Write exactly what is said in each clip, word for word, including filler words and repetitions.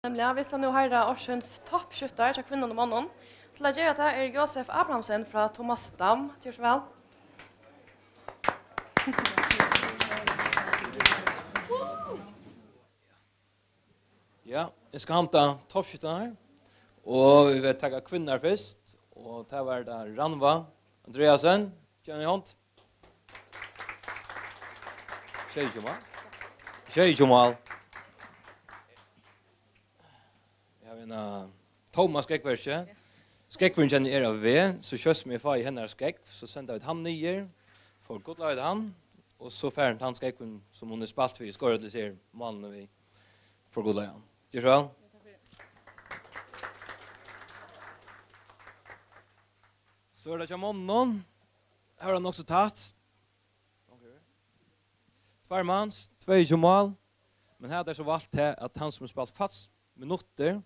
Nemliga, vit skulu nú hoyra ársins toppskjúttar hjá kvinnum og monnum. Til at gera tað er Josef Abrahamsen frá Thomas Dam. Ger so væl. Ja, eg skal handa toppskjúttarnar her. Og vit taka kvinnurnar fyrst. Og tað var tað Rannvá Andreasen. Gev henni hond. Sjeyogtjúgu mál. Sjeyogtjúgu mál. Eg havi eina tóma skógveskju. Skógvurin hjá henni er á veg, so skjótt sum eg fái hennara skógv, so senda vit hann niður. Forgullar vit hann, og so fær hon tann skógvin, sum hon hevur spælt við, skorað til seg málini við. Forgullar hann. Ger so væl. So er tað hjá monnum. Her er tað nokk so tætt. Tveir mans, tveyogtjúgu mál. Men her er so valt tað, at hann, sum hevur spælt fast minuttir,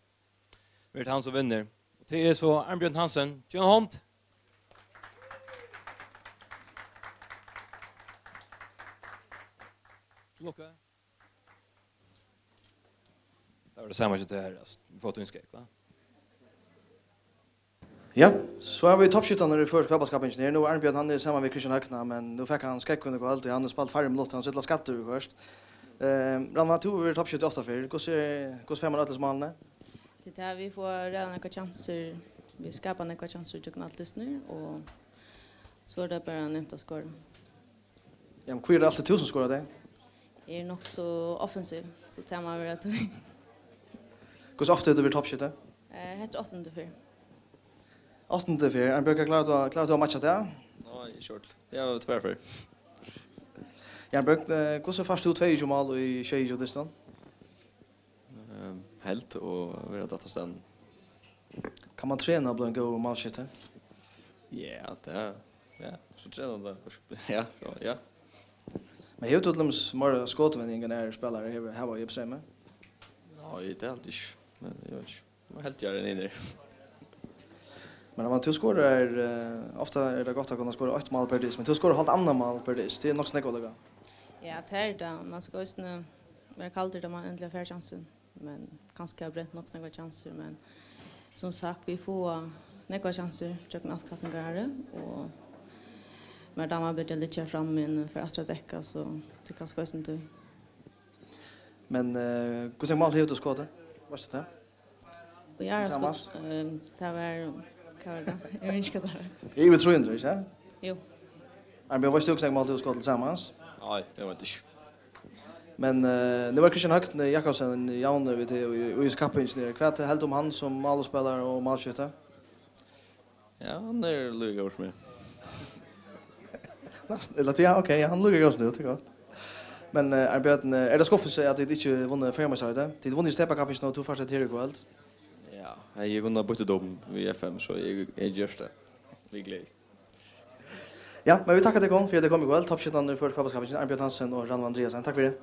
verður hann, sum vinnur. Og tað er so Arnbjørn Hansen. Gev honum hond. Til lukku. Tað var tað sama sum tað her, altso. Vit fáa tín skógv, va? Ja, so hava vit toppskjúttarnar í føroysku fótbóltskappingini her. Nú er Arnbjørn, hann er saman við Christian Høgna, men nú fekk hann skógvin í kvøld, og hann hevur spælt fleiri minuttir, hann er so illa skaddur í kvøld. Eh, Rannvá, tú hevur verið toppskjútti ofta fyrr. Hvussu, hvussu fær mann øll hesi málini? Tað er tað, vit fáa ræðuliga nógvar kjansir. Vit skapa nógvar kjansir gjøgnum alt dystin, og so er tað bara nemt at skora. Ja, men hví er tað altíð tú, sum skorar tey? Eg eri nokk so offensiv, so tað má vera tí. Hvussu ofta hevur tú verið toppskjútti? Eh, hetta er áttandu ferð. Áttandu ferð. Arnbjørg, klárar tú, klárar tú at matcha tað? Nei, ikki ordiliga. Eg havi tvær ferð. Arnbjørg, eh, hvussu fært tú tveyogtjúgu mál í sjeyogtjúgu dystin? Ehm, held og vera dætt av stað. Kann man trena at blíva ein góður málskjútti? Ja, tað, ja, so trena tað. Ja, so, ja. Men hevur tú til dømis meira skotvinning enn aðrir spælarar hevur, hava í Uppstreymi? Nei, tað haldi eg ikki. Men eg veit ikki. Eg haldi, eg eri ein av teimum. Men, men tú skorar, eh, ofta er tað gott at kunna skora eitt mál per dyst, men tú skorar hálvt annað mál per dyst. Tað er nokk so nógv at leggja. Ja, tað er tað. Man skal eisini vera kaldur, tá man endiliga fær kjansin. Men kanska hava brent nokk so nógvar kjansir, men sum sagt, vit fáa nógvar kjansir gjøgnum alt kappingarárið, og mær dámar betur at liggja frammi enn at fara aftur at dekka, so tað er kanska eisini tí. Men, eh, hvussu nógv mál hevur tú skotið? Veitst tú tað? Og eg havi Samans? Skot-, ehm, tað var, hvat var tað? Eg veit ikki, hvat tað var. Yvir trý hundrað, ikki sant? Jú. Arnbjørn, veitst tú, hvussu nógv mál tú hevur skotið til samans? Nei, tað veit eg ikki. Men, eh, nú var Christian Høgni Jakobsen javnur við teg í, í kappingini. Hvat heldur tú um hann sum málspælara og málskjútti? Ja, hann er líka góður sum eg. Næstan, ella, ja, ok, ja, hann er líka góður sum tú, tað er gott. Men, eh, Arnbjørn, eh, er tað skuffelse, at tit ikki vunnu Føroyameistaraheitið? Tit vunnu Stepakappingina, og tú fært hetta her í kvøld. Ja, eg kunnu bytt um við F M, so eg, eg ger tað. Við gleði. Ja, men vit takka tykkum fyri, at tit komu í kvøld. Toppskjúttarnir í føroysku fótbóltskappingini, Arnbjørn Hansen og Rannvá Andreasen. Takk fyri.